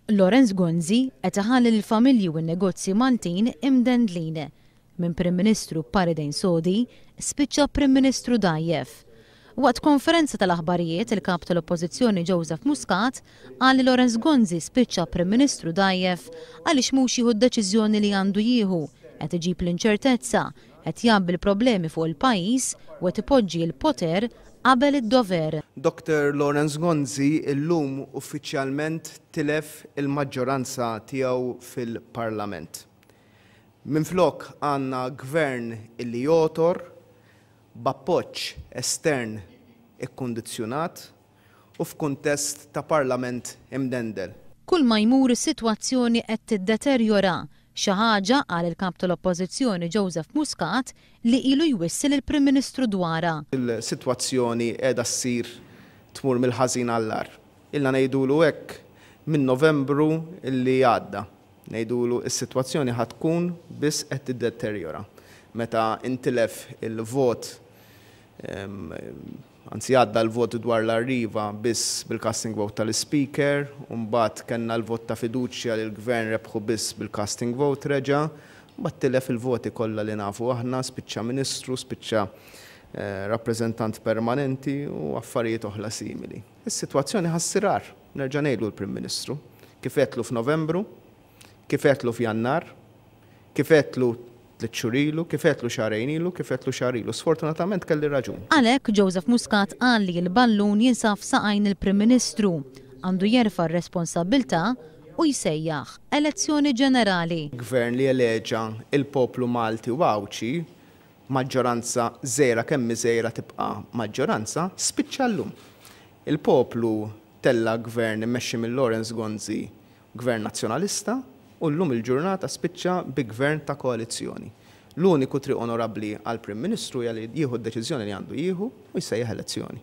Lawrence Gonzi qed iħalli lill-familji u n-negozji Maltin imdendlin. Minn Prim Ministru b'paridejn sodi, spiċċa Prim Ministru dgħajjef. Waqt konferenza tal-aħbarijiet, il-Kap tal-Oppożizzjoni Joseph Muscat qal li Lawrence Gonzi spiċċa Prim Ministru dgħajjef għaliex mhux jieħu d-deċiżjoni li għandu jieħu, qed iġib l-inċertezza, qed jgħabbi l-problemi fuq il-pajjiż u qed ipoġġi l-poter qabel id-dover. Doctor Lawrence Gonzi illum uffiċjalment tilef il-maġġoranza tiegħu fil-Parlament. Minflok għandna Gvern illi jogħtor, b'appoġġ estern ikkundizzjonat u f'kuntest ta' Parlament imdendel. Kull ma jmur is-sitwazzjoni qed tiddeterjora, xi ħaġa, qal il-Kap tal-Oppożizzjoni Joseph Muscat, li ilu jwissi lill-Prim Ministru dwarha. Il-sitwazzjoni qiegħda ssir tmur mill-ħażin għall-agħar. Ilna ngħidulu hekk minn Novembru li għadda. Ngħidulu s-sitwazzjoni ħa tkun biss qed tiddeterjora. Meta intilef il-vot anzi għadda l-vot dwar l-Arriva biss bil-casting vote tal-Ispeaker, u mbagħad kellna l-vot ta' fiduċja li l-Gvern rebħu biss bil-casting vote reġa', mbagħad tilef il-voti kollha li nafu aħna, spiċċa Ministru, spiċċa rappreżentant permanenti u affarijiet oħra simili. Is-sitwazzjoni ħa ssir agħar, nerġa' ngħidlu l-Prim Ministru, kif għedtlu f'Novembru, kif għedtlu f'Jannar, kif għedtlu Tliet xhur ilu, kif għedtlu xahrejn ilu, kif għedtlu xahar ilu. Sfortunatament kelli raġun. Għalhekk, Joseph Muscat qal li l-ballun jinsab f'saqajn il-Prim Ministru, għandu jerfa' r-responsabbiltà u jsejjaħ elezzjoni ġenerali. Gvern li eleġa l-poplu Malti u Għawdxi, maġġoranza żgħira kemm hi żgħira tibqa' maġġoranza, spiċċa llum. Il-poplu tella' Gvern immexxi minn Lawrence Gonzi Gvern Nazzjonalista u llum il-ġurnata spiċċa bi Gvern ta' koalizzjoni. L-uniku triq onorabbli għall-Prim Ministru hija li jieħu d-deċiżjoni li għandu jieħu u jsejjaħ elezzjoni.